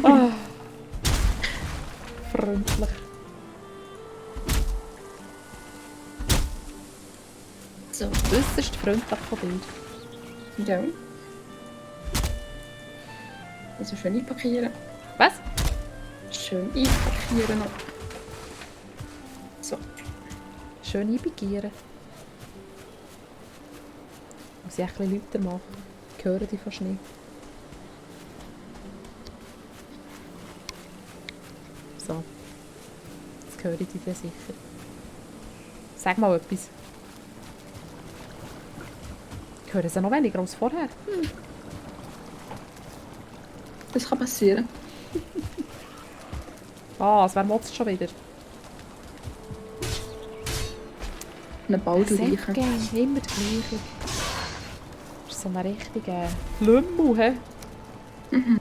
Ah, freundlich. So. Äußerst freundlich von dir. Ja. Also schön einpackieren. Was? Schön einpackieren noch. So. Schön einbegieren. Muss ich ein bisschen lauter machen. Ich höre dich fast nicht. So. Jetzt höre ich dich dann sicher. Sag mal etwas. Ich höre sie noch weniger als vorher. Das kann passieren. Ah, es wäre motzt schon wieder. Eine Bauleiche. Game, immer das Gleiche. Das ist so ein richtiger Lümmel, hä? Ein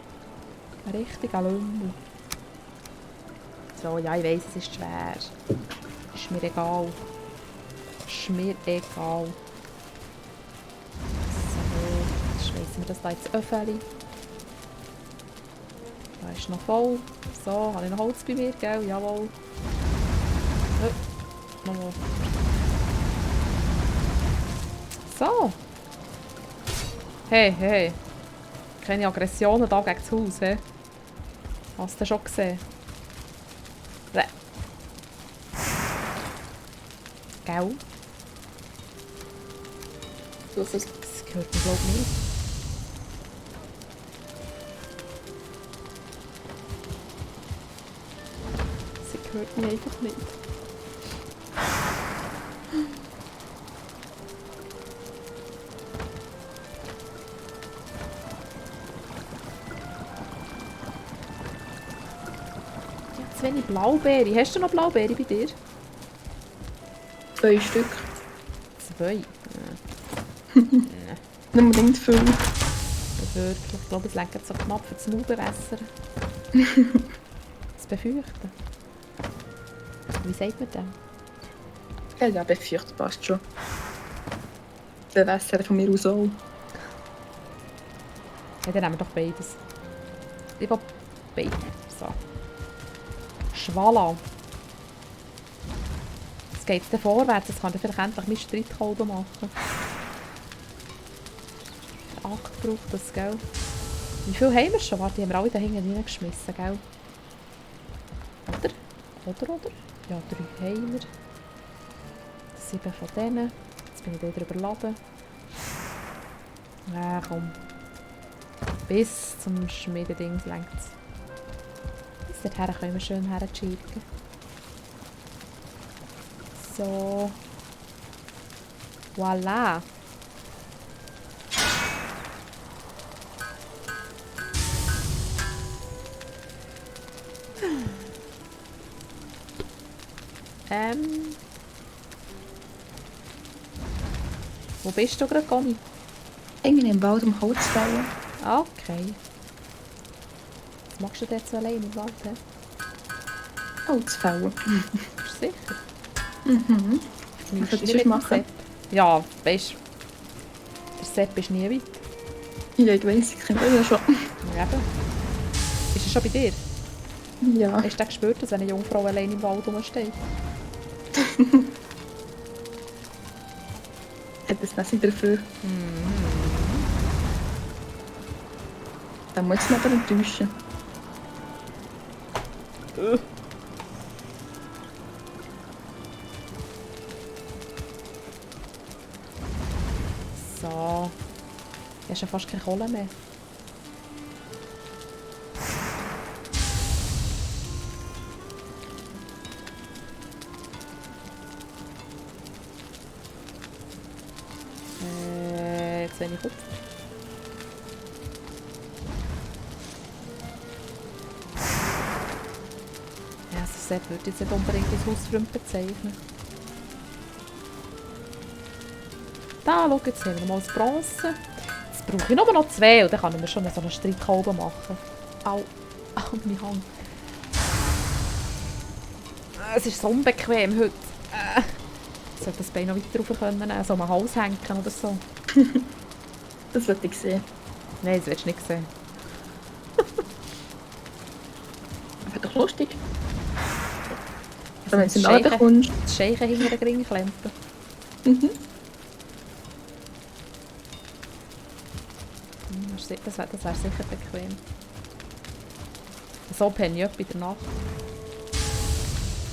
richtiger Lümmel. So, ja, ich weiss, es ist schwer. Ist mir egal. Ist mir egal. So, jetzt schmeissen wir das da ins Öffeli. Da ist noch voll. So, habe ich noch Holz bei mir, gell? Jawohl. Nochmal. So. Hey, hey. Keine Aggressionen da gegen das Haus, hä? Hast du schon gesehen? Bäh. Gell? Das ist Das gehört mir, glaube ich, nicht. Sie gehört mir einfach nicht. Ich habe zu wenig Blaubeere. Hast du noch Blaubeere bei dir? 2 Stück. 2. Nicht unbedingt viel. Wirklich. Ich glaube, es lenkt so knapp für das Maulbewässer. Das befürchten. Wie sagt man das? Ja, befürchtet passt schon. Bewässern von mir aus auch. Ja, dann nehmen wir doch beides. Ich will beide. So. Schwala. Es geht dann vorwärts. Jetzt kann ich vielleicht endlich meinen Streitkolben machen. Der 8 braucht das, gell? Wie viel haben wir schon? Warte, die haben wir alle da hinten reingeschmissen, gell? Oder? Ja, 3 haben wir. 7 von denen. Jetzt bin ich wieder überladen. Ja, komm. Bis zum Schmiededing längt es. Bis dorthin können wir schön herschirken. So. Voilà. Wo bist du gerade, Conny? Irgendwie im Wald um Holz bauen. Okay. Was machst du dort so allein im Wald? He? Holz bauen. Bist du sicher? Mhm. Du Was soll ich nicht mit dem machen? Sepp. Ja, weißt du, der Sepp ist nie weit. Ja, ich weiss, ich kenne das ja schon. Ja, eben. Ist er schon bei dir? Ja. Hast du gespürt, dass eine Jungfrau allein im Wald rumsteht? Hat das Messer dafür. Dann muss ich mich aber enttäuschen. So. Du hast ja fast keine Kohle mehr. Jetzt bin ich gut. Ja, also Sepp würde jetzt nicht unbedingt als Hausfreund bezeichnen. Da, schau, jetzt haben wir noch mal das Bronze. Jetzt brauche ich nur noch 2 und dann kann ich mir schon so einen Streitkolben machen. Au, au, meine Hand. Es ist so unbequem heute. Ich sollte das Bein noch weiter rauf können, so am Hals hängen oder so. Das wollte ich sehen. Nein, das willst du nicht sehen. doch lustig. Also Wenn du in den das Laden kommst. Das Scheichen hinter den Ring klempen. Mhm. Das wär sicher bequem. So penne ich bei der Nacht.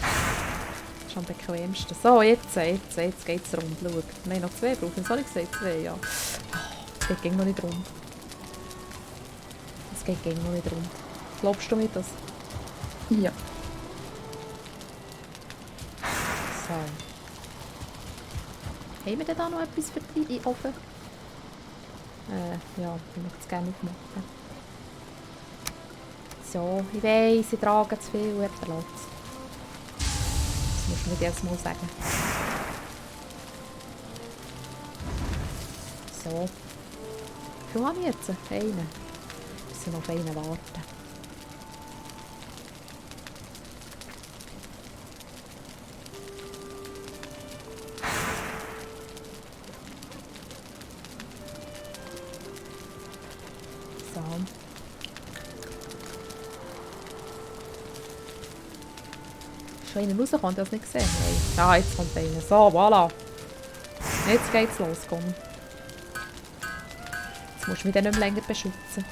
Das ist am bequemsten. So, jetzt geht es rund. Schau. Nein, noch 2 brauchen. Was habe ich gesagt? 2, ja. Es geht gegen noch nicht rund. Es geht gegen noch nicht rund. Glaubst du mir das? Ja. So. Haben wir denn da noch etwas für die in den Ofen? Ja, ich möchte es gerne aufmachen. So, ich weiss, ich trage zu viel, aber lass es. Das musst du nicht jedes Mal sagen. So. Wie viel habe ich jetzt? Einen. Wir müssen noch auf einen warten. So. Ist schon einer rausgekommen, der das nicht gesehen? Nein. Ah, jetzt kommt einer. So, voilà. Jetzt geht's los, komm. Jetzt musst du mich dann nicht mehr länger beschützen.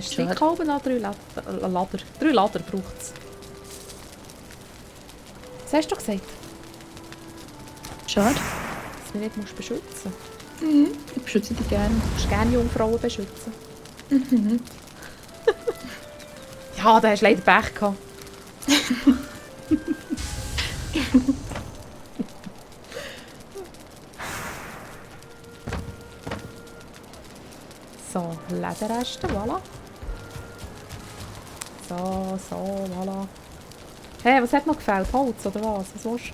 Strickkolben oder 3 Lader? 3 Lader braucht es. Was hast du gesagt? Schade. Dass du mich nicht musst beschützen Mhm. Ich beschütze dich gerne. musst. Du musst gerne Jungfrauen beschützen. Mhm. Ja, da hast du leider Pech gehabt. So, Lederreste, voilà. So, voilà. Hey, was hat noch gefehlt? Holz oder was? Was willst du?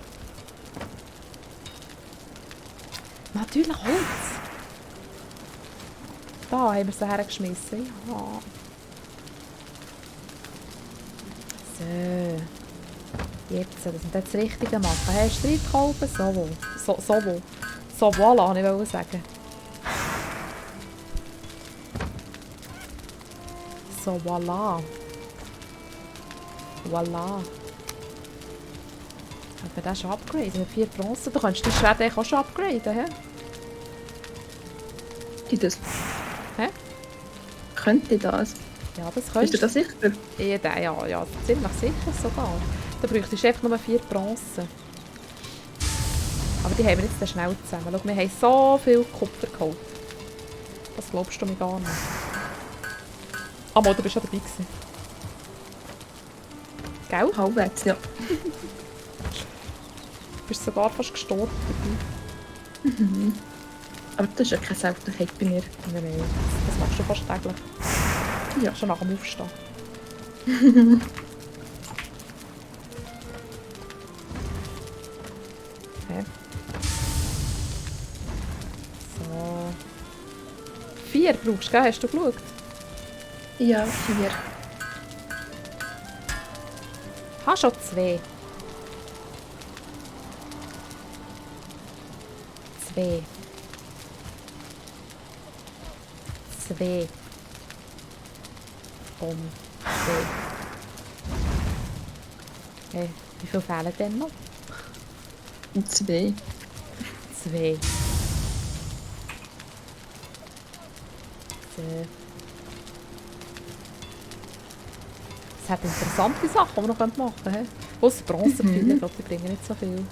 Natürlich Holz! Da haben wir sie hergeschmissen. Ja. So. Jetzt, dass wir das Richtige machen. Hast du Streitkolben? So, voilà, ich wollte sagen. So, voilà. Voilà. Hat man den schon upgraden? Mit 4 Bronzen. Du kannst die Schwert eigentlich auch schon upgraden, hä? Die das. Hä? Könnte das? Ja, das Bist könntest du da sicher? Ja, ziemlich sicher sogar. Da bräuchtest du einfach nur 4 Bronzen. Aber die haben wir jetzt dann schnell zusammen. Schau, wir haben so viel Kupfer geholt. Das glaubst du mir gar nicht. Ah, mal, du bist schon dabei gewesen. Gell? Halbwegs, ja. Du bist sogar fast gestorben dabei. Mhm. Aber das ist ja keine Seltenheit bei mir. Nein, das machst du fast täglich. Ja. Schon nach dem Aufstehen. Okay. So. 4 brauchst du, gell? Hast du geschaut? Ja, 4. Hast schon 2. 2. 2. Bumm. 2. Hey, wie viel fehlen denn noch? 2. 2. Es hat interessante Sachen, die man noch machen könnte. Ausser Bronzepfeile, ich glaube, die bringen nicht so viel.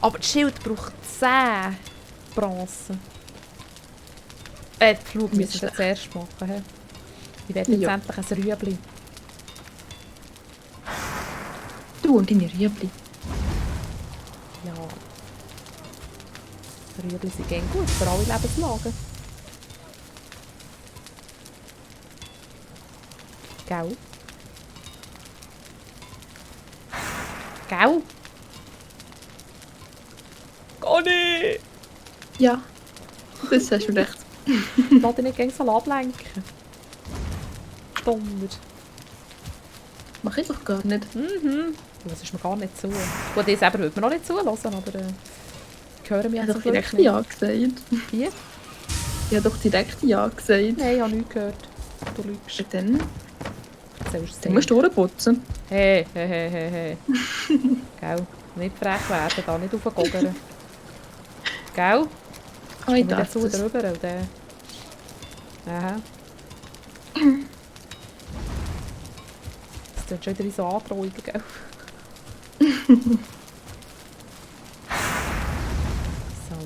Aber das Schild braucht 10 Bronzen. Die Flug müssen wir zuerst machen. He? Ich werde jetzt endlich ein Rüebli. Du und deine Rüebli. Ja. Rüebli sind gern gut für alle Lebenslagen. Gell? Gell? Conny! Ja, das hast du recht. Lass dich nicht gegen so ablenken. Donder. Mach ich doch gar nicht. Mhm. Das ist mir gar nicht zu. Gut, die selber würde man noch nicht zulassen, aber hören mich Ich jetzt habe doch direkt Ja gesagt. Wie? Ich habe doch direkt Ja gesagt. Nein, ich habe nichts gehört. Du lügst. Und dann zählst Du du musst durchputzen. Hey. Gell? Nicht frech werden, da nicht aufgogern. Gell? Ah, ich Komm ich darf dazu das. drüber, und dann... Aha. Das tut schon wieder in so Androhungen, gell? So.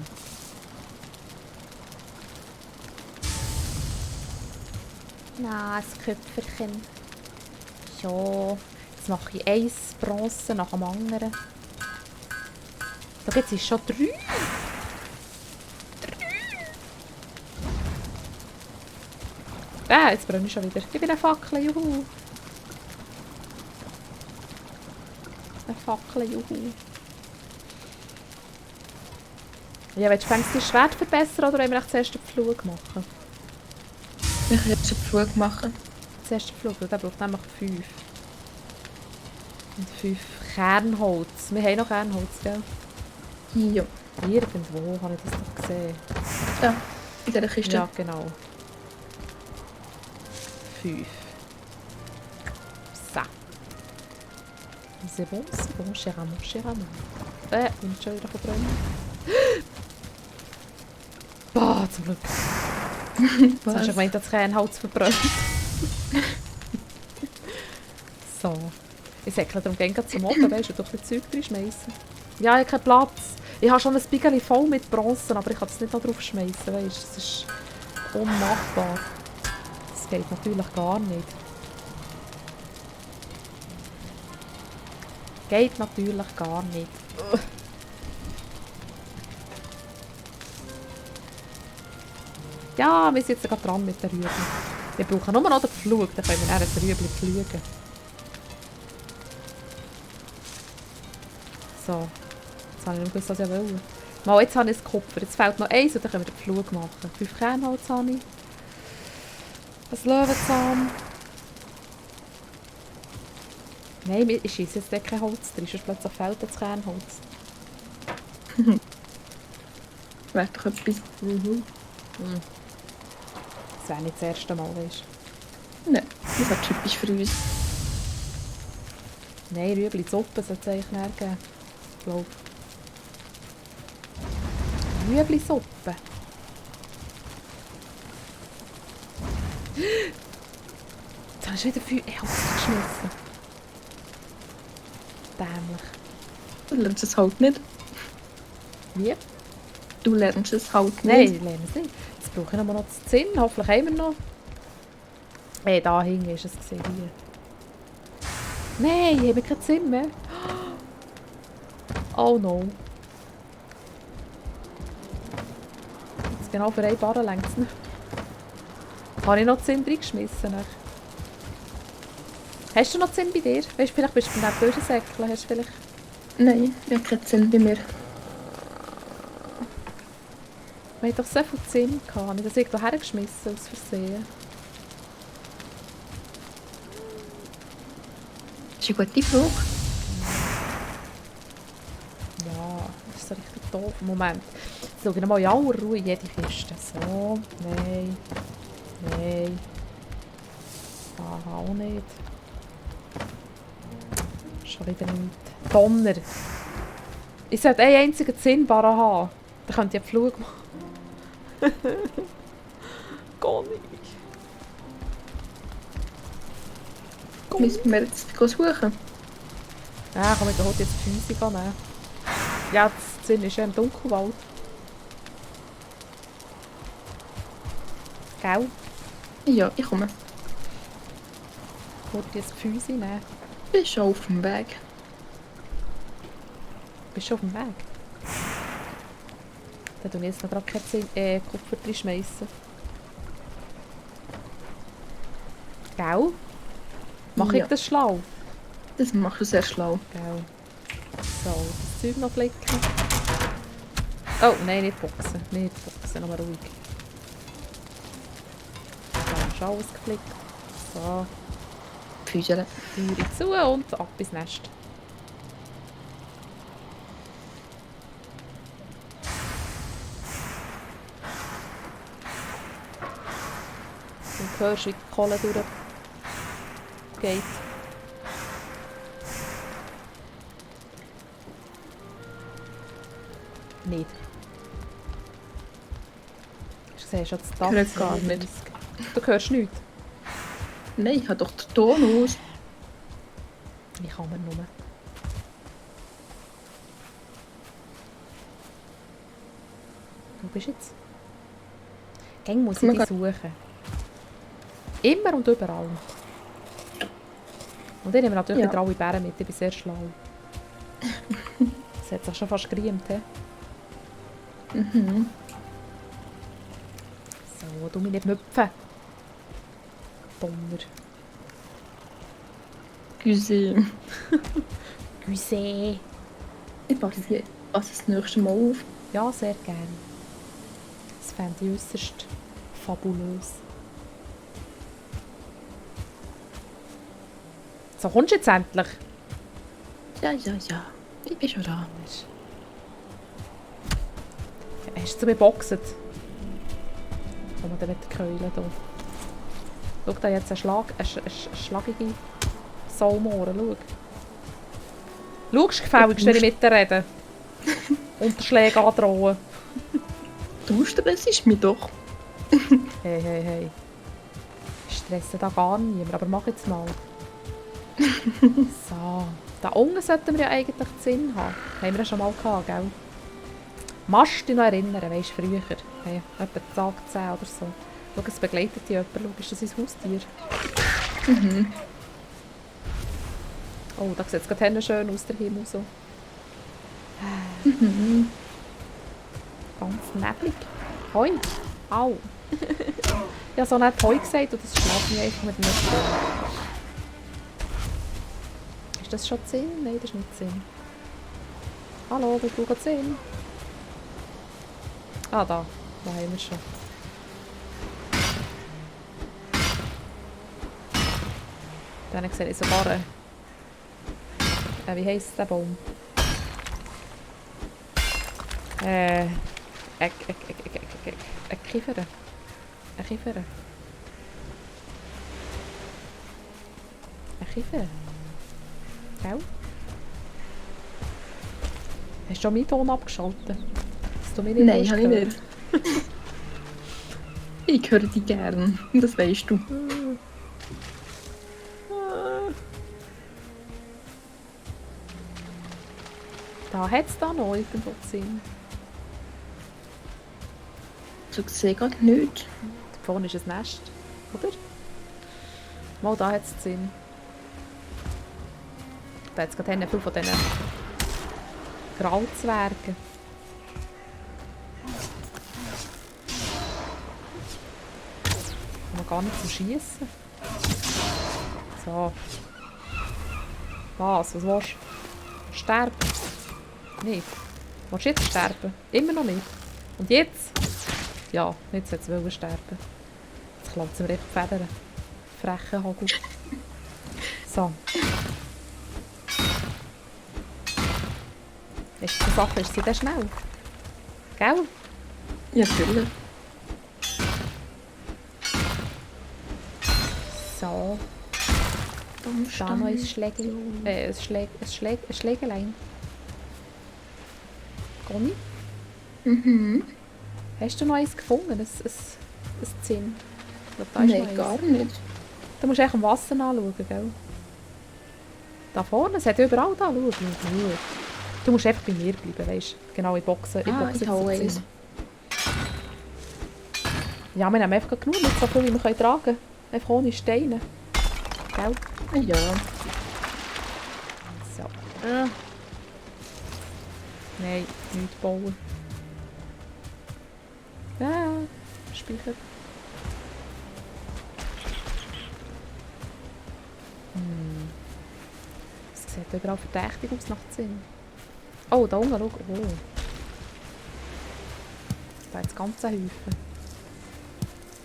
Na, das Köpferchen. So. Jetzt mache ich 1 Bronze nach dem anderen. Da gibt es schon 3. Jetzt brenne ich schon wieder. Ich bin eine Fackel, juhu. Eine Fackel, juhu. Ja, willst du dein Schwert verbessern oder wollen wir zuerst den Pflug machen? Ich kann jetzt einen Flug machen. Zuerst den Pflug, der braucht nämlich 5. Und 5 Kernholz. Wir haben noch Kernholz, gell? Ja. Irgendwo habe ich das doch gesehen. Da, in dieser Kiste. Ja, genau. 5. So. C'est bon, cher amour, cher amour. Ich bin schon wieder verbrennen. Boah, zum Glück. Jetzt hast du gemeint, dass das Kernholz verbrennt. So. Ich säckle darum gerne zum Oben, weißt du, und doch ein Zeug reinschmeißen. Ja, ich habe keinen Platz. Ich habe schon ein Bigeli voll mit Bronzen, aber ich kann es nicht noch drauf schmeißen, weißt du. Das ist unmachbar. Das geht natürlich gar nicht. Geht natürlich gar nicht. Ja, wir sind jetzt gerade dran mit der Rübe. Wir brauchen nur noch den Pflug, dann können wir dann ein Rüebli pflügen. So. Jetzt habe ich nicht gewusst, was ich wollte. Mal, jetzt habe ich das Kupfer. Jetzt fehlt noch 1 und dann können wir den Pflug machen. 5 Kernholz habe ich. Ein Löwenzahn. Nein, ich schieße jetzt nicht kein Holz drin, sonst plötzlich fehlt das Kernholz. Wäre doch etwas. Das wäre nicht das erste Mal, weißt Nein, das ist typisch für uns. du. Nein, Rüebli, Suppe sollte es eigentlich nicht geben. Ich glaube. Rüebli-Suppe. Jetzt hast du wieder viel Holz geschmissen. Dämlich. Du lernst es halt nicht. Wie? Du lernst es halt Nein, nicht. ich lerne es nicht. Jetzt brauchen wir noch das Zinn. Hoffentlich haben wir noch. Da hinten ist es gesehen. Hier. Nein, haben wir keinen Zinn mehr. Oh no. Jetzt genau für eine Barre längt es nicht. Habe ich noch Zinn reingeschmissen? Hast du noch Zinn bei dir? Weißt du, vielleicht bist du beim Böschensäckchen. Hast du vielleicht... Nein, ich habe keinen Sinn bei mir. Wir hatten doch so viel Zinn gehabt. Habe ich das irgendwo hergeschmissen aus Versehen? Das ist eine gute Frage. Ja, das ist so richtig doof. Moment. Jetzt schaue ich nochmal in aller Ruhe in jede Kiste. So, nein. Nein. Aha, auch nicht. Schon wieder nicht. Donner. Ich sollte einen einzigen Zinnbarren haben. Dann könnt ihr einen Flug machen. Gar nicht. Müssen wir jetzt suchen? Ja, komm, ich hole jetzt die Physik an. Ja, das Zinn ist ja im Dunkelwald. Gell? Ja, ich komme. Ich hole jetzt die Physik nehmen. Bin schon auf dem Weg. Bist du auf dem Weg? Dann tue ich jetzt noch gerade keinen Kupfer drin schmeißen. Gell? Mach ich Ja. das schlau? Das machst du sehr schlau. Gell. So, das Zeug noch flicken. Oh, nein, nicht boxen. Nicht boxen, nochmal ruhig. So, ist alles geflickt. So, Füße. Türe zu und ab ins Nest. Du hörst, wie die Kohle durch geht. Nicht. Hast du gesehen, schon das Dach Ich höre gar nicht. Du hörst nichts. Nein, ich habe doch den Ton aus. Wie kann man nur? Wo bist du jetzt? Gäng muss ich dich suchen. Immer und überall. Und ich nehme natürlich Ja. wieder alle Bären mit, ich bin sehr schlau. Das hat sich schon fast geriemt, he? Mhm. So, du mich nicht müpfen. Donner. Güse. Güse. Ich passe das nächste Mal auf. Ja, sehr gerne. Das fände ich äußerst fabulös. So, kommst du jetzt endlich? Ja. Ich bin schon da. Hast du zu mir geboxt? Komm mal mit den Keulen hier. Schau da jetzt eine schlagige Saumohren. Schau. Schaust du gefälligst, wenn ich mit dir rede? Unterschläge androhen. Du stressst mich doch. Hey. Ich stresse da gar niemand, aber mach jetzt mal. So. Da unten sollten wir ja eigentlich Sinn haben. Haben wir ja schon mal gehabt, gell? Machst du dich noch erinnern, weisst du, früher? Hey, etwa Tag 10 oder so. Schau, es begleitet dich jemand. Schau, ist das sein Haustier? Mhm. Oh, da sieht es gerade schön aus, der Himmel so. Mhm. Ganz neblig. Hoi. Au. Ich habe so nicht Hoi gesagt und das schlägt mich einfach mit dem Sinn. Ist das schon 10? Nein, das ist nicht 10. Hallo, wir brauchen 10. Ah, da. Da haben wir schon. Dann sehe ich sogar wie heisst der Baum? Ein Kiefer. Ein Kiefer. Ein Kiefer. Gell? Hast du schon meinen Ton abgeschaltet? Dass du mich nicht Nein, habe ich hörst? nicht. Ich höre dich gern. Das weißt du. Da hat es da noch irgendwo Sinn. So sehe gerade nichts. Da vorne ist ein Nest, oder? Mal da hat es Sinn. Da hat es gerade viel von diesen Grauzwergen. Kann man gar nicht zum Schiessen. So. Was willst du? Sterben? Nicht. Willst du jetzt sterben? Immer noch nicht. Und jetzt? Ja, jetzt sollte es sterben. Jetzt klaut es mir echt die Federn. Freche Hagel. So. Ist die Sache, ist sie dann schnell? Gell? Ja, natürlich. So. Da noch ein Schlägel. Ein Schlägelein. Conny? Mhm. Hast du noch eins gefunden? Ein Zinn? Ich glaub, da ist noch Nein, eins. gar nicht. Du musst echt am Wasser anschauen, gell? Da vorne, es hat überall da. Schau. Du musst einfach bei mir bleiben, weißt du? Genau, ich boxe Ich habe jetzt eins. Ja, wir haben einfach genug, nicht so viel, wie wir tragen können. Einfach ohne Steine. Gell? Ja. So. Nein, nicht bauen. Speicher. Es sieht überall verdächtig aus nach Zinn. Oh, da unten, schau. Oh. Da hat es ganze Häufen.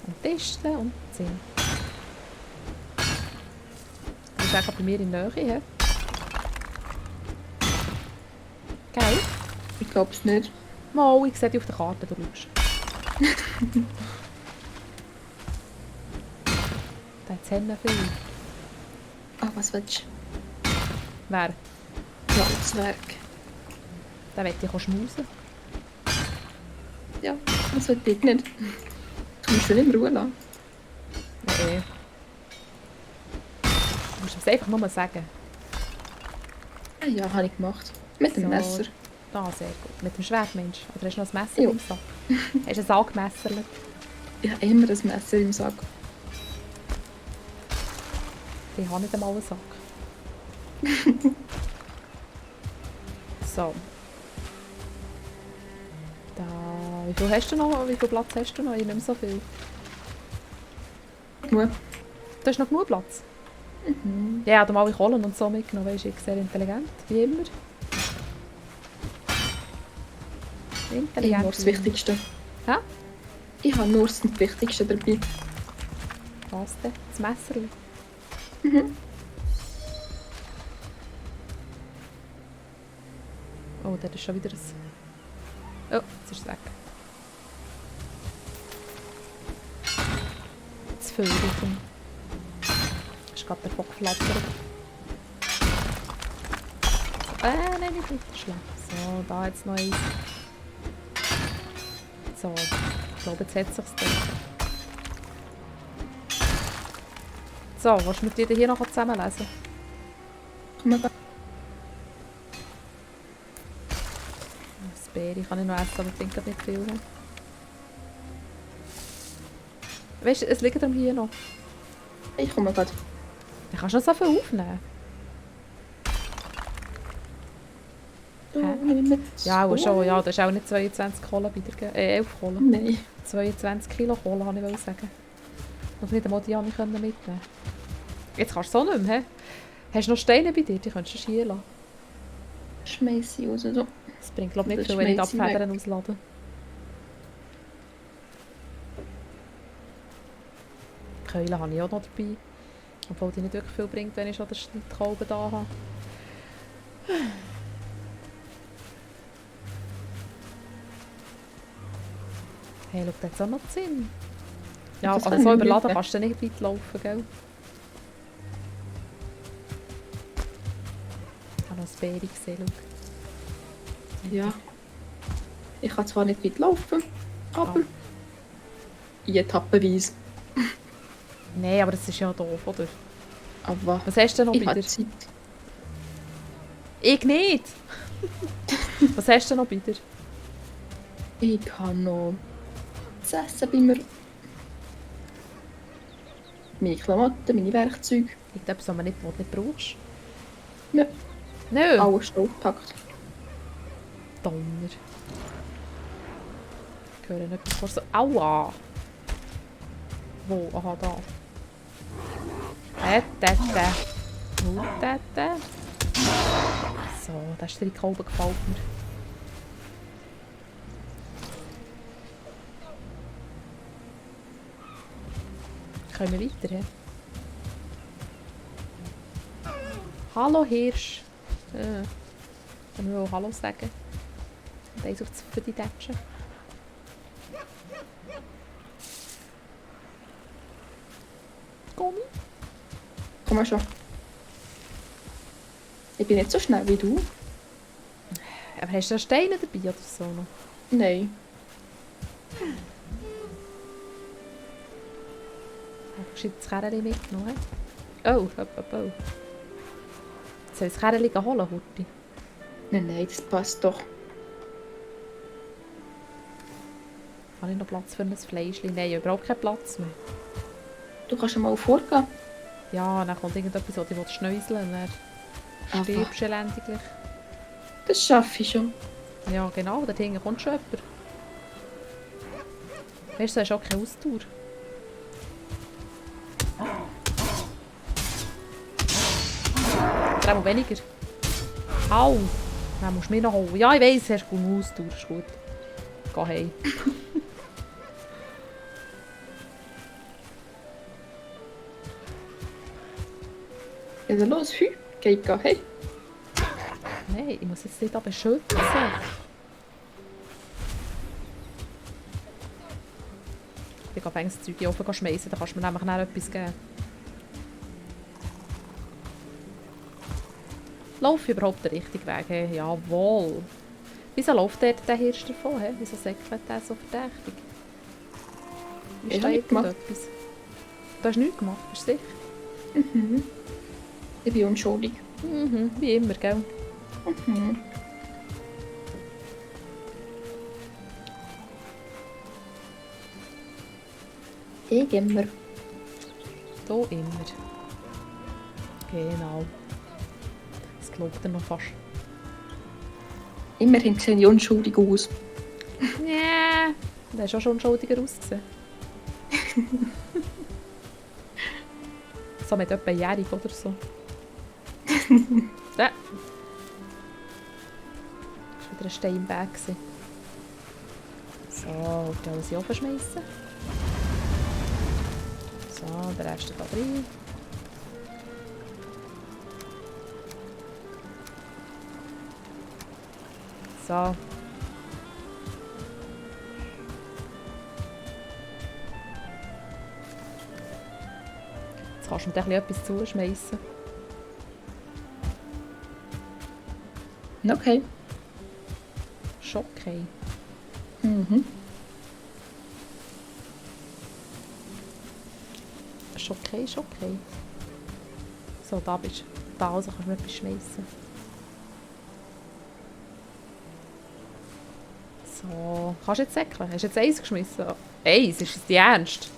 Und Tischte und Zinn. Das ist einfach bei mir in der Nähe. He? Geil. Ich glaube es nicht. Mal, ich sehe dich auf der Karte, du schaust. Da hat es viel. Ah, was willst du? Wer? Ja, Zwerg. Der will ich schmusen. Ja, das sollte ich nicht. Du musst schon in Ruhe lassen. Nee. Du musst es einfach nur sagen. Ah ja, habe ich gemacht. Mit dem So. Messer. Da, sehr gut. Mit dem Schwert, Mensch. Oder hast du noch ein Messer Ja. im Sack? Hast du ein Sack gemessert? Ich habe immer ein Messer im Sack. Ich habe nicht einmal einen Sack. So. Da. Wie viel hast du noch? Wie viel Platz hast du noch? Ich nehme so viel. Nur. Du hast noch genug Platz? Mhm. Ja, ich habe alle Kohlen und so mitgenommen. Weißt du, ich sehr intelligent. Wie immer. Ich habe Intelligent. nur das Wichtigste. Hä? Ich habe nur das Wichtigste dabei. Was denn? Das Messer? Mhm. Oh, der ist schon wieder ein... Oh, jetzt ist es weg. Zu viel davon. Ist gerade davon geflattert. Nein, nicht weiterschlagen. So, da jetzt noch eins. So, ich glaube, jetzt hat es sich dann. So, willst du mit dir hier noch zusammenlesen? Komm mal. Das Beere kann ich noch essen, aber ich finde nicht viel. Weißt du, es liegt darum hier noch. Ich komme gerade. Dann kannst du noch so viel aufnehmen. Du, Hä? nimm mit. Ja, auch Oh. schon. Ja, das ist auch nicht 22 Kohlen bei dir gegeben. 11 Kohlen. Nein. 22 Kilo Kohlen, wollte ich sagen. Noch nicht einmal die habe ich mitnehmen. Jetzt kannst du so nicht mehr. He? Hast du noch Steine bei dir? Die könntest du hier lassen. Schmeiß sie raus. So. Das bringt glaube ich nicht Das viel, wenn ich die schmeiß ich Abfedern auslade. Die Keule habe ich auch noch dabei. Obwohl die nicht wirklich viel bringt, wenn ich schon den Schnittkolben da habe. Hey, schau, da hat es auch noch Sinn. Ja, Das also kann so ich überladen nicht. kannst du nicht weit laufen, gell? Ich habe noch ein Beere gesehen, schau. Ja. Ich kann zwar nicht weit laufen, aber Ah. etappenweise. Nein, aber das ist ja doof, oder? Aber Was hast du denn noch ich bei habe dir? Zeit. Ich nicht! Was hast du denn noch bei dir? Ich habe noch das Essen bei mir. Meine Klamotten, meine Werkzeuge. Irgendetwas, was du nicht brauchst? Ja. Nö! Alles schon gepackt. Donner. Ich höre etwas vor so... Aua! Wo? Aha, da. So, der Strickkolben gefällt mir. Können wir weiter, he? Hallo Hirsch. Dann will ich auch Hallo sagen. Und eins auf für die Tätschen. Gummi. Komm mal schon. Ich bin nicht so schnell wie du. Aber hast du da Steine dabei oder so noch? Nein. Hast du das Kerrchen mitgenommen? Oh, oh. Soll ich das Kerrchen holen, Hurti? Nein, das passt doch. Habe ich noch Platz für ein Fleischchen? Nein, überhaupt keinen Platz mehr. Du kannst schon mal vorgehen. Ja, dann kommt irgendetwas, wo du schnäuseln und dann Aber stirbst du elendiglich. das schaffe ich schon. Ja, genau, da hinten kommt schon jemand. Weißt du, du hast auch keine Ausdauer. Oder auch weniger. Au! Dann musst du mich noch holen. Ja, ich weiss, du hast gute Ausdauer, ist gut. Geh heim. Ja, dann los, hü. Geht gehen. Hey. Nein, ich muss jetzt nicht da beschützen. Ich gehe das Zeug in den Ofen schmeißen, dann kannst du mir nämlich nachher etwas geben. Laufe ich überhaupt den richtigen Weg? Hey, jawohl. Wieso läuft der Hirsch davon? Hey? Wieso säckelt der so verdächtig? Ist Ich da hab nichts gemacht. irgendetwas? Du hast nichts gemacht, bist du sicher? Mhm. Ich bin unschuldig. Mhm, wie immer, gell? Mhm. Ich immer. Da immer. Genau. Das glaubt er noch fast. Immerhin sehe ich unschuldig aus. Ja, der ist auch schon schuldiger ausgesehen. So mit etwa jährig oder so. Ja. Das war wieder ein Stein im Weg. So, da muss ich oben schmeißen. So, der Rest da rein. So. Jetzt kannst du mir etwas zuschmeißen. Okay. Ist okay. Mhm. Ist okay, ist okay. So, da bist du. Da also kannst du mir etwas schmeißen. So, kannst du jetzt säckeln? Hast du jetzt eins geschmissen? Eins? Ist es die ernst?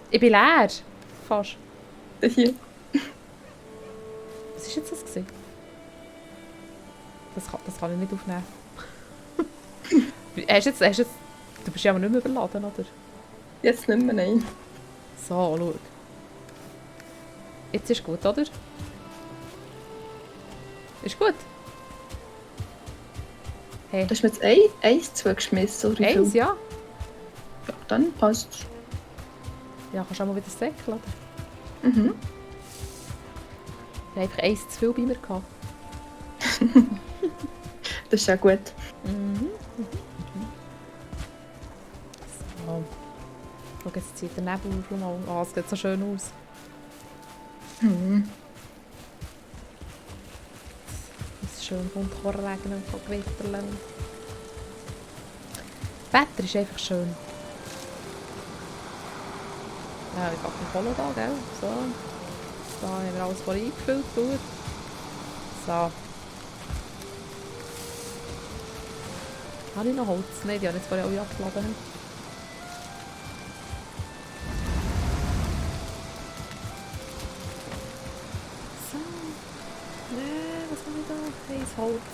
Ich bin leer. Fast. Hier. Was war jetzt das gewesen? Das kann ich nicht aufnehmen. hast jetzt, du bist ja aber nicht mehr überladen, oder? Jetzt nicht mehr, nein. So, schau. Jetzt ist gut, oder? Ist gut? Hey, Du hast mir jetzt eins zugeschmissen, oder wie eins, viel? ja? Ja, dann passt's. Ja, kannst du auch mal wieder säckeln, oder? Mhm. Ich hatte einfach eins zu viel bei mir gehabt. Das ist ja gut. So. Schau, jetzt zieht der Nebel schon mal. Oh, es sieht so schön aus. Mhm. Es ist schön von regnen und von gewitterlen. Das Wetter ist einfach schön. Ja, ich habe die Kohle da, gell? So. Da haben wir alles voll eingefüllt. Gut. So. Habe ich noch Holz? Nein, die habe ich jetzt vorher alle abgeladen. So. Was habe ich da? Eins Holz.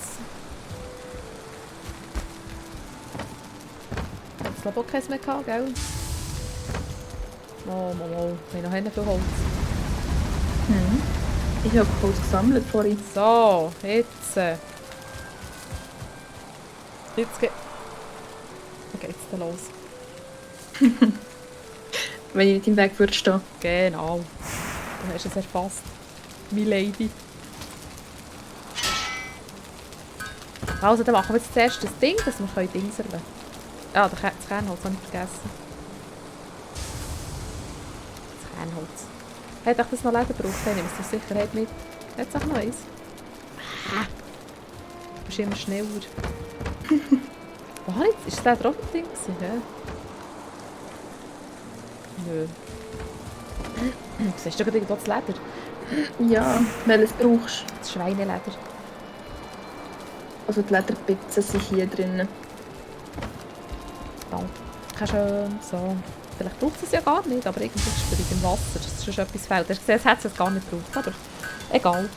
Ich habe jetzt auch keins mehr gehabt, gell? Oh, wir haben noch viel Holz. Mhm. Ich habe Holz gesammelt vorhin. So, jetzt. Jetzt geht's dann los. Wenn ich nicht im Weg würde stehen. Genau. Du hast es erfasst. My Lady. Also, dann machen wir jetzt zuerst das Ding, dass wir dingserlen können. Ah, das Kernholz habe ich vergessen. Das Kernholz. Hat euch das noch Leder gebraucht? Dann nehme ich es zur Sicherheit mit. Hat es auch noch eins? Du bist immer schneller. Wo habe ich jetzt? Ist das drauf ein Ding gewesen? Hä? Nö. Siehst du gerade irgendwo das Leder? Ja, welches brauchst du? Das Schweineleder. Also die Lederpizzen sind hier drinnen. Danke schön. So. Vielleicht braucht es ja gar nicht, aber irgendwie spüre ich im Wasser, dass schon etwas fehlt. Hast du gesehen, es hätte es gar nicht gebraucht, aber egal.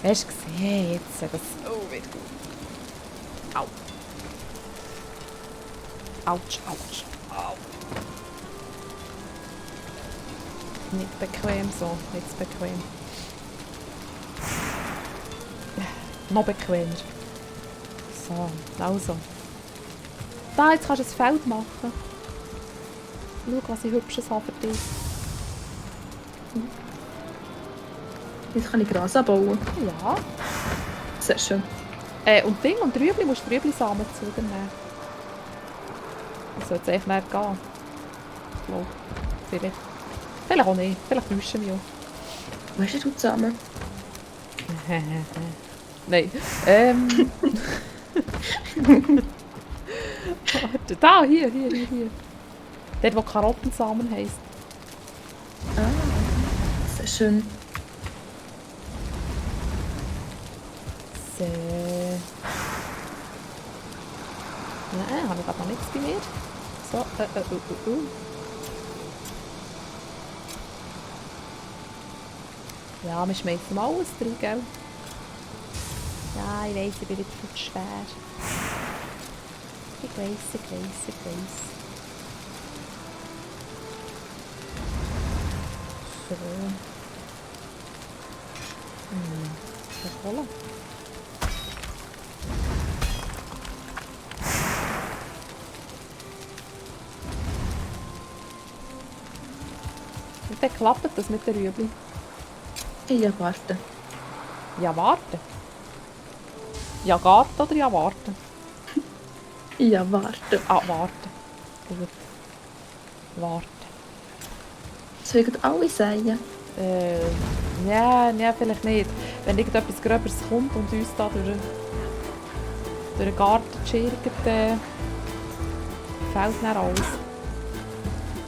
Hast du gesehen jetzt? Das wird gut. Au. Autsch, autsch. Au. Nicht bequem so, nicht bequem. Noch bequemer. So, also. Da, jetzt kannst du ein Feld machen. Schau, was ich Hübsches habe für dich. Jetzt kann ich Gras anbauen. Ja. Sehr schön. Und Ding und Rüebli, musst du Rüebli-Samen zu dir nehmen. Das soll jetzt eigentlich nicht gehen. Ich glaube. Vielleicht. Vielleicht auch nicht. Vielleicht täuschen wir auch. Wo hast du zusammen? Nein. Warte, da, hier. Dort, wo Karottensamen heisst. Ah, sehr schön. So. Nein, habe ich gerade noch nichts bei mir. So, Ja, wir schmeißen mal alles drin, gell? Ja, ich weiss, ich bin wieder viel zu schwer. Ich weiss. So. Cola. Und dann klappt das mit den Rüebli. Ja, warte. Ja, warten. Ja, garten oder ja, warten? Ja, warte. Ah, warten. Gut. Warten. Das würden alle sagen. Ja, vielleicht nicht. Wenn irgendetwas Gröberes kommt und uns da durch den Garten schirgt, dann fällt dann alles.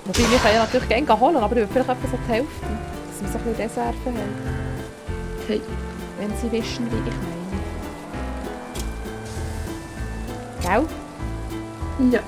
Wobei, wir können ja natürlich gerne holen, aber ich würde vielleicht etwa so die Hälfte, dass wir so ein bisschen Reserve haben. Hey. Wenn Sie wissen, wie ich meine. Gell? Ja.